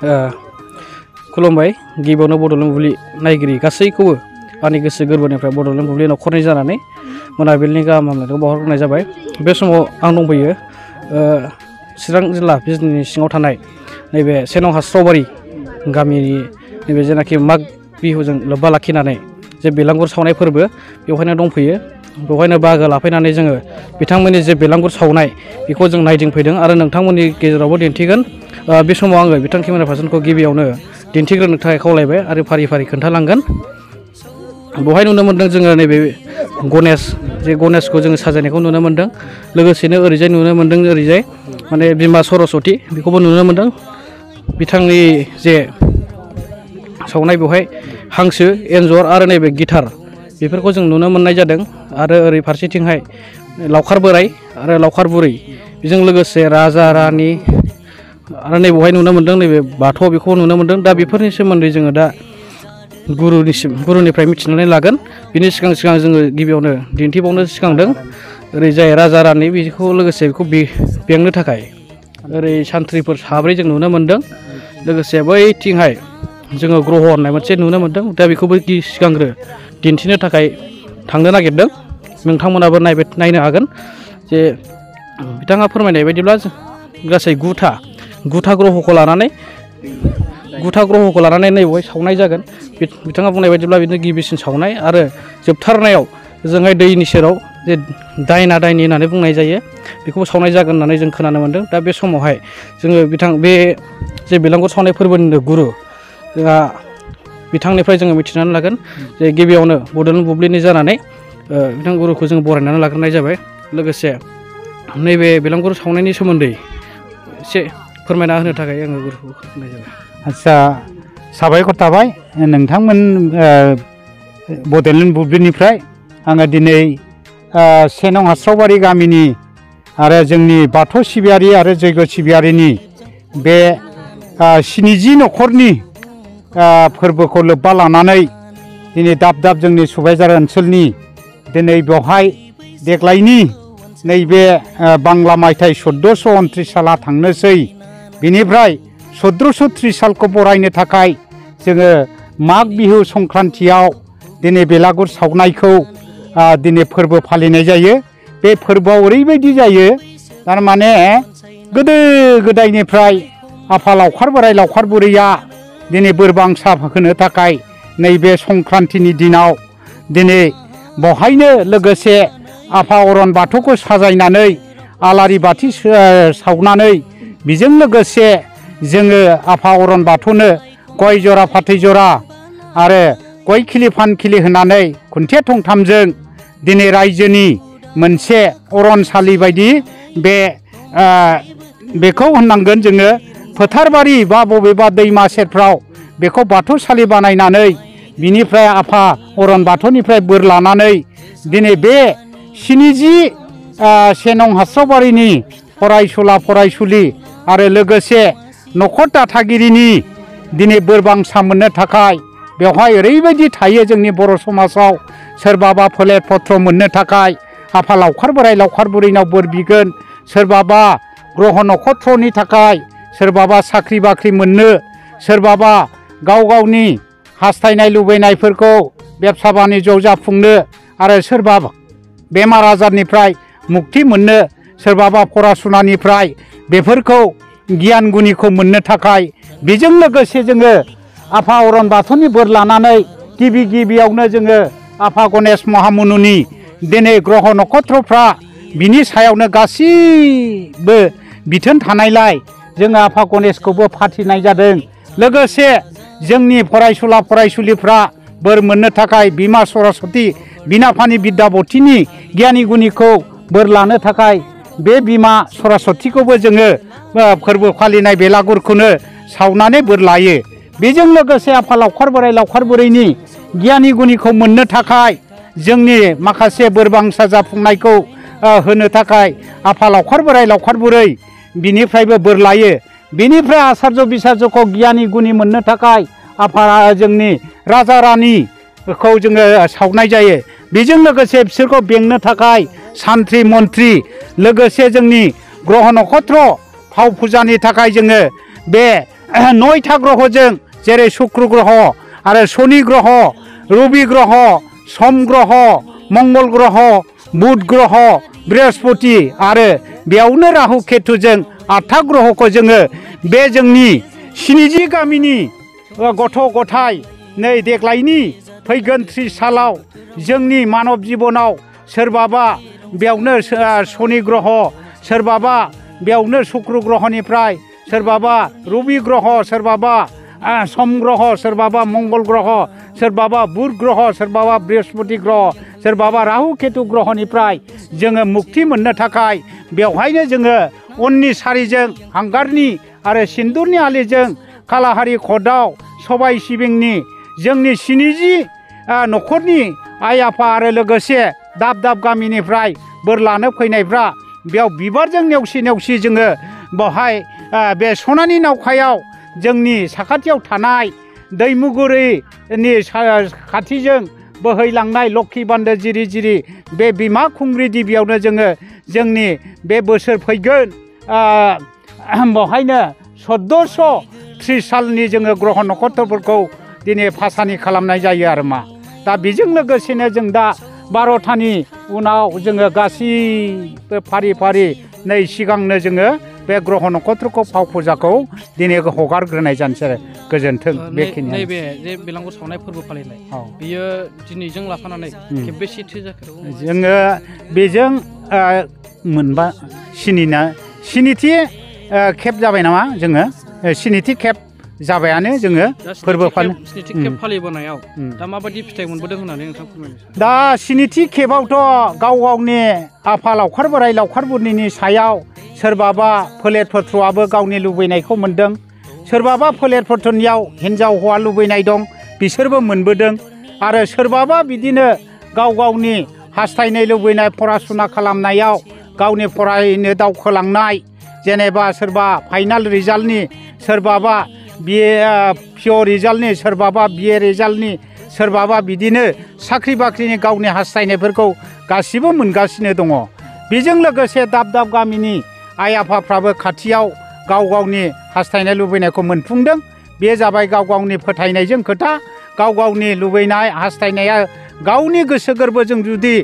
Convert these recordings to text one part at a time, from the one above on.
खुलुमबाय गिबियावनो बड'लेण्ड बुब्लि नायगिरि गासैखौबो आंनि गोसो गोरबोनिफ्राय बड'लेण्ड बुब्लि न'खरनि जानानै मोनाबिलिनि गाहाम हामलायनायखौ बावहरग्रोनाय जाबाय। बे समाव आं दंफैयो चिरां जिल्ला बिजनी सिङाव थानाय नैबे सेनं हास्रावबारि गामिनि नैबे जेनाखि माग बिहुजों लोब्बा लाखिनानै जे बेलांगुर सावनाय फोरबो बेवहायनो दंफैयो। बेवहायनो बाहागो लाफैनानै जोङो बिथांमोननि जे बेलांगुर सावनाय बेखौ जों नायदिंफैदों आरो नोंथांमोननि गेजेरावबो दिन्थिगोन। बे समाव आङो बिथां केमेरा पार्सनखौ गिबियावनो दिन्थिग्रोनो थाखाय खावलायबाय आरो फारि फारि खोन्थालांगोन। बेवहाय नुनो मोन्दों जोङो नैबे गणेशखौ जोङो साजायनायखौ नुनो मोन्दों। लोगोसेनो ओरैजाय नुनो मोन्दों ओरैजाय माने बिमा सरस्वती बेखौबो नुनो मोन्दों। बिथांनि जे सावनाय बेवहाय हांसो एन्जर आरो नैबे गिटार बेफोरखौ जों नुनो मोननाय जादों। आरो ओरै फारसेथिंहाय लावखार बोराय आरो लावखार बुरै बेजों लोगोसे राजा रानि आरो नैबेवहाय नुनो मोन्दों नैबे बाथौ बेखौबो नुनो मोन्दों। दा बेफोरनि सोमोन्दै जोङो दा गुरुनिफ्राय मिथिनानै लागोन। बिनि सिगां जोङो गिबियावनो दिन्थिबावनो सिगांदों ओरैजाय राजा रानि बेखौ लोगोसे बेखौ बेंनो थाखाय ओरै सान्थ्रिफोर साब्रै जों नुनो मोन्दों। लोगोसे बैथिंहाय जोङो ग्रह होननाय मोनसे नुनो मोन्दों। दा बेखौबो सिगांग्रो दिन्थिनो थाखाय थांनो नागिरदों। नोंथांमोनाबो नायनो हागोन जे बिथाङा फोरमायनाय बायदिब्ला गासै गुथा ग्रहखौ लानानै नैबेवहाय सावनाय जागोन। बिथाङा बुंनाय बायदिब्ला बिदिनो गिबिसिन सावनाय आरो जोबथारनायाव जोंहाय दैनि सेराव जे दायना दायनि होननानै बुंनाय जायो बेखौबो सावनाय जागोन होननानै जों खोनानो मोन्दों। दा बे समावहाय जोङो बे जे बेलांगुर सावनाय फोरबोनिनो गुरु जोंहा बिथांनिफ्राय जोङो मिथिनानै लागोन जे गिबियावनो बड'लेण्ड बुब्लिनि जानानै बिथां गुरुखौ जों बरायनानै लाग्रोनाय जाबाय। लोगोसे नैबे बेलांगुर सावनायनि सोमोन्दै एसे फोरमायना होनो थाखाय आङो गुरुखौ खालामनाय जाबाय। आदसा साबायखर थाबाय नोंथांमोन बड'लेण्ड बुब्लिनिफ्राय आङो दिनै सेनं हास्रावबारि गामिनि आरो जोंनि बाथौ सिबियारि आरो जैग' सिबियारिनि बे 70 न'खरनि फोरबोखौ लोब्बा लानानै दिनै दाब दाब जोंनि सुबाइजार ओनसोलनि दिनै बेवहाय देग्लायनि नैबे बांला मायथाइ 1429 साला थांनोसै बिनिफ्राय 1430 सालखौ बरायनो थाखाय जोङो माग बिहु संक्रान्तियाव दिनै बेलागुर सावनायखौ दिनै फोरबो फालिनाय जायो। बे फोरबोआव ओरैबायदि जायो थारमाने गोदो गोदायनिफ्राय आफा लावखार बोराइ लावखार बुरैया दिनै बोरबांसा होनो थाखाय नैबे संक्रान्तिनि दिनाव दिनै बेवहायनो लोगोसे आफा अरन बाथौखौ साजायनानै आलारि बाथि सावनानै बेजों लोगोसे जोङो आफा अरन बाथौनो गय जरा फाथै जरा आरो गय खिलि फान खिलि होनानै खुन्थिया थंथामजों दिनै रायजोनि मोनसे अरनसालि बायदि बेखौ होननांगोन जोङो फोथारबारि बा बबेबा दैमा सेरफ्राव बेखौ बाथौसालि बानायनानै बिनिफ्राय आफा अरन बाथौनिफ्राय बोर लानानै दिनै बे 70 सेनं हास्रावबारिनि फरायसुला फरायसुलि आरो लोगोसे न'खर दाथागिरिनि दिनै बोरबांसा मोननो थाखाय बेवहाय ओरैबायदि थायो जोंनि बर' समाजाव सोरबाबा फोलेर पत्र मोननो थाखाय आफा लावखार बोराइ लावखार बुरैनाव बोर बिगोन, सोरबाबा ग्रह नक्षत्रनि थाखाय, सोरबाबा साख्रि बाख्रि मोननो, सोरबाबा गाव गावनि हास्थायनाय लुबैनायफोरखौ बेबसा बानिज्यआव जाफुंनो आरो सोरबा बेमार आजारनिफ्राय मुक्ति मोननो, सोरबाबा फरासुनानिफ्राय बेफोरखौ गियान गुनिखौ मोननो थाखाय बेजों लोगोसे जोङो आफा अरन बाथौनि बोर लानानै गिबियावनो जोङो आफा गणेश महामुनुनि दिनै ग्रह नक्षत्रफ्रा बिनि सायावनो गासिबो बिथोन थानायलाय जोङो आफा गणेशखौबो फाथिनाय जादों। लोगोसे जोंनि फरायसुला फरायसुलिफ्रा बोर मोननो थाखाय बिमा सरस्वती बिनापानि बिद्यापतिनि गियानि गुनिखौ बोर लानो थाखाय बे बिमा सरस्वतीखौबो जोङो फोरबो फालिनाय बेलागुरखौनो सावनानै बोर लायो। बेजों लोगोसे आफा लावखार बोराइ लावखार बुरैनि गियानि गुनिखौ मोननो थाखाय जोंनि माखासे बोरबांसा जाफुंनायखौ होनो थाखाय आफा लावखार बोराइ लावखार बुरै बिनिफ्रायबो बोर लायो। बिनिफ्राय आचार्य बिचार्यखौ गियानि गुनि मोननो थाखाय आफा जोंनि राजा रानिखौ जोङो सावनाय जायो। बेजों लोगोसे बिसोरखौ बेंनो थाखाय सान्थ्रि मन्थ्रि लोगोसे जोंनि ग्रह नक्षत्र फाव फुजानि थाखाय जोङो बे 9था ग्रहजों जेरै शुक्र ग्रह आरो शनि ग्रह रबि ग्रह सम ग्रह मंगल ग्रह बुध ग्रह बृहस्पति आरो बेयावनो राहु केतुजों 8था ग्रहखौ जोङो बे जोंनि 70 गामिनि गथ' गथाय नै देग्लायनि फैगोन 30 सालाव जोंनि मानब जिबनाव सोरबाबा बेयावनो शनि ग्रह सोरबाबा बेयावनो शुक्र ग्रहनिफ्राय सोरबाबा रबि ग्रह सोरबाबा सम ग्रह सोरबाबा मंगल ग्रह सोरबाबा बुध ग्रह सोरबाबा बृहस्पति ग्रह सोरबाबा राहु केतु ग्रहनिफ्राय जोङो मुक्ति मोननो थाखाय बेवहायनो जोङो अननि सारिजों हांगारनि आरो सिन्दुरनि आलिजों कालाहारि खदाव सबाय सिबिंनि जोंनि 70 न'खरनि आइ आफा आरो लोगोसे दाब दाब गामिनिफ्राय बोर लानो फैनायफ्रा बेयाव बिबारजों नेवसि नेवसि जोङो बेवहाय बे सनानि नावखायाव जोंनि साखाथियाव थानाय दैमुगुरिनि खाथिजों बोहैलांनाय लक्षी बान्दो जिरि जिरि बे बिमा खुंग्रि दिबियावनो जोङो जोंनि बे बोसोर फैगोन बेवहायनो 1430 सालनि जोङो ग्रह नक्षत्रफोरखौ दिनै फासानि खालामनाय जायो आरो मा दा बेजों लोगोसेनो जों दा 12थानि उनाव जोङो गासैबो फारि फारि नै सिगांनो जोङो बे ग्रह नक्षत्रखौ फाव फुजाखौ दिनै हगारग्रोनाय जानोसै आरो गोजोन्थों बेखिनि नैबे जे बेलांगुर सावनाय फोरबो फालिनाय बियो दिनैजों लाफानानै खेबबेसेथो जाखो जोङो बेजों मोनबा स्निथि खेब जाबाय नामा जोङो स्निथि खेब जाबायानो जोङो फोरबो स्निथि खेब फालिबोनायाव दा माबायदि फिथाइ मोनबोदों होननानै नोंथां फोरमायनो दा स्निथि खेबावथ' गाव गावनि आफा लावखार बोराइ लावखार बुरैनि सायाव सोरबाबा फोलेर फोथ्रआबो गावनि लुबैनायखौ मोनदों सोरबाबा फोलेर फोथ्रनियाव हिन्जाव हौवा लुबैनाय दं बिसोरबो मोनबोदों आरो सोरबाबा बिदिनो गाव गावनि हास्थायनाय लुबैनाय फरासुना खालामनायाव गावनि फरायनो दावखोलांनाय जेनेबा सोरबा फाइनाल रिजाल्टनि सोरबाबा पिअ रिजाल्टनि सोरबाबा बिए रिजाल्टनि सोरबाबा बिदिनो साख्रि बाख्रिनि गावनि हास्थायनायफोरखौ गासिबो मोनगासिनो दङ बेजों लोगोसे दाब दाब गामिनि आइ आफाफ्राबो खाथियाव गाव गावनि हास्थायनाय लुबैनायखौ मोनफुंदों बे जाबाय गाव गावनि फोथायनायजों खोथा गाव गावनि लुबैनाय हास्थायनाया गावनि गोसो गोरबोजों जुदि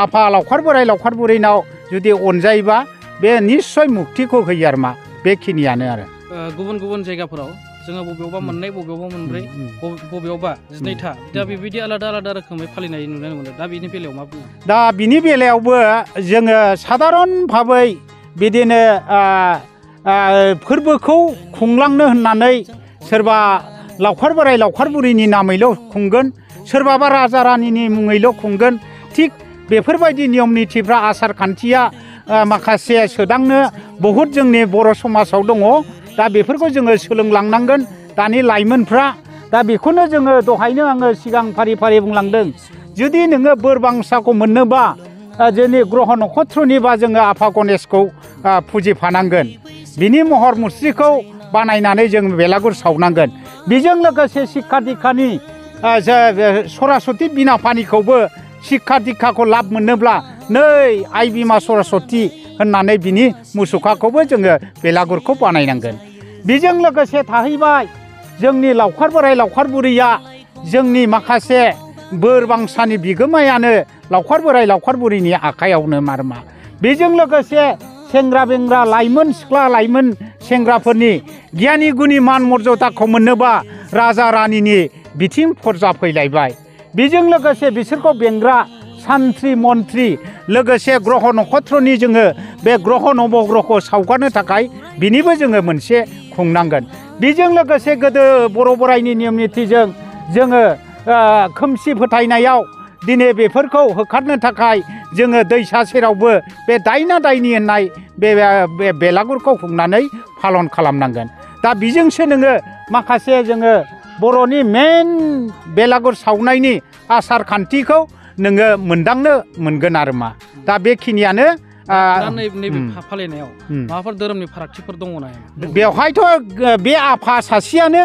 आफा लावखार बोराइ लावखार बुरैनाव जुदि अनजायोबा बे निस्सय मुक्तिखौ होयो आरो मा बेखिनियानो आरो गुबुन गुबुन जायगाफोराव जोङो बबेयावबा मोननै बबेयावबा मोनब्रै बबेयावबा 12था दा बेबायदि आलादा आलादा रोखोमै फालिनाय नुनो मोनो दा बिनि बेलायाव मा बुङो दा बिनि बेलायावबो जोङो साधारन भाबै बिदिनो फोरबोखौ खुंलांनो होननानै सोरबा लावखार बोराइ लावखार बुरैनि नामैल' खुंगोन सोरबाबा राजा रानिनि मुङैल' खुंगोन थिग बेफोरबायदि नियम नितिफ्रा आसार खान्थिया माखासे सोदांनो बहुद जोंनि बर' समाजाव दङ दा बेफोरखौ जोङो सोलोंलांनांगोन दानि लाइमोनफ्रा दा बेखौनो जोङो दहायनो आङो सिगां फारि फारि बुंलांदों जुदि नोङो बोर बांसाखौ मोननोबा जोंनि ग्रह नक्षत्रनिबा जोङो आफा गणेशखौ फुजिफानांगोन बिनि महर मुस्रिखौ बानायनानै जों बेलागुर सावनांगोन बेजों लोगोसे शिक्षा दीक्षानि सरासति बिना पानिखौबो शिक्षा दीक्षाखौ लाब मोननोब्ला नै आइ बिमा सरस्वती होननानै बिनि मुसुखाखौबो जोङो बेलागुरखौ बानायनांगोन बेजों लोगोसे थाहैबाय जोंनि लावखार बोराइ लावखार बुरैया जोंनि माखासे बोर बांसानि बिगोमायानो लावखार बोराइ लावखार बुरैनि आखायावनो मारमा बेजों लोगोसे सेंग्रा बेंग्रा लाइमोन सिख्ला लाइमोन सेंग्राफोरनि गियानि गुनि मान मर्यादाखौ मोननोबा राजा रानिनि बिथिं फरजा फैलायबाय बेजों लोगोसे बिसोरखौ बेंग्रा सान्थ्रि मन्थ्रि लोगोसे ग्रह नक्षत्रनि जोङो बे ग्रह नबग्रहखौ सावगारनो थाखाय बिनिबो जोङो मोनसे खुंनांगोन बेजों लोगोसे गोदो बर' बोराइनि नियम नितिजों जोङो खोमसि फोथायनायाव दिनै बेफोरखौ होखारनो थाखाय जोङो दैसा सेरावबो बे दायना दायनि होननाय बे बेलागुरखौ खुंनानै फालन खालामनांगोन दा बेजोंसो नोङो माखासे जोङो बर'नि मेन बेलागुर सावनायनि आसार खान्थिखौ नोङो मोनदांनो मोनगोन आरो मा दा बेखिनियानो नैबे फालिनायाव माबाफोर धोरोमनि फारागथिफोर दङ ना बेवहायथ' बे आफा सासेयानो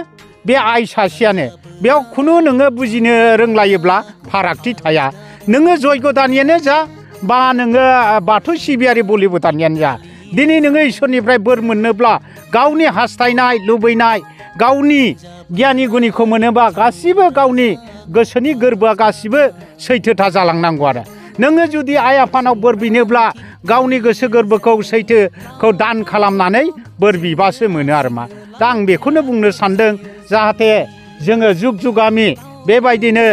बे आइ सासेयानो बेयाव खुनु नोङो बुजिनो रोंलायोब्ला फारागथि थाया नोङो जयग' दानियानो जा बा नोङो बाथौ सिबियारि बोलि बुथानियानो जा दिनै नोङो इसोरनिफ्राय बोर मोननोब्ला गावनि हास्थायनाय लुबैनाय गावनि गियानि गुनिखौ मोनोबा गासिबो गावनि गोसोनि गोरबोआ गासिबो सैथोथा जालांनांगौ आरो नोङो जुदि आइ आफानाव बोर बिनोब्ला गावनि गोसो गोरबोखौ सैथोखौ दान खालामनानै बोर बिबासो मोनो आरो मा दा आं बेखौनो बुंनो सानदों जाहाथे जोङो जुग जुगामि बेबायदिनो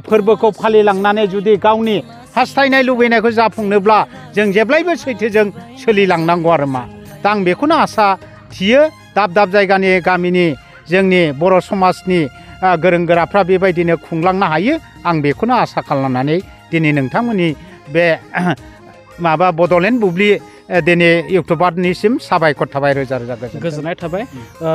फोरबोखौ फालिलांनानै जुदि गावनि हास्थायनाय लुबैनायखौ जाफुंनोब्ला जों जेब्लायबो सैथोजों सोलिलांनांगौ आरो मा दा आं बेखौनो आसा थियो दाब दाब जायगानि गामिनि जोंनि बर' समाजनि गोरों गोराफ्रा बेबायदिनो खुंलांनो हायो आं बेखौनो आसा खालामनानै दिनै नोंथांमोननि बे माबा बड'लेण्ड बुब्लि दिनै इउटुबारनिसिम साबायखर थाबाय रोजा रोजा गोजोननाय थाबाय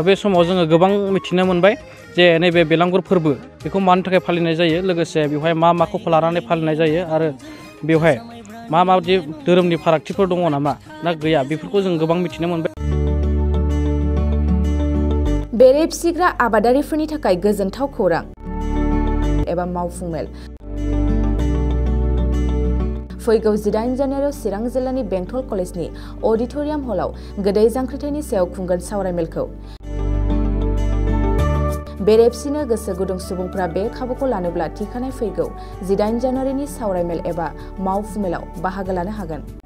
बे समाव जोङो गोबां मिथिनो मोनबाय जे नैबे बेलांगुर फोरबो बेखौ मानि थाखाय फालिनाय जायो लोगोसे बेवहाय मा माखौ लानानै फालिनाय जायो आरो बेवहाय माबायदि धोरोमनि फारागथिफोर दङ नामा ना गैया बेफोरखौ जों गोबां मिथिनो मोनबाय बेरे फिसिग्रा आबादारिफोरनि थाखाय गोजोनथाव खौरां एबा मावफुं मेल फैगौ 18 जानुवारियाव चिरां जिल्लानि बेंटल कलेजनि अडिटोरियाम हलाव गोदै जांख्रिथायनि सायाव खुंगोन सावरायमेलखौ बेरे फिसिनो गोसो गुदुं सुबुंफोरा बे खाबुखौ लानोब्ला थिखानाय फैगौ 18 जानुवारिनि सावरायमेल एबा मावफुं मेलाव बाहागो लानो हागोन।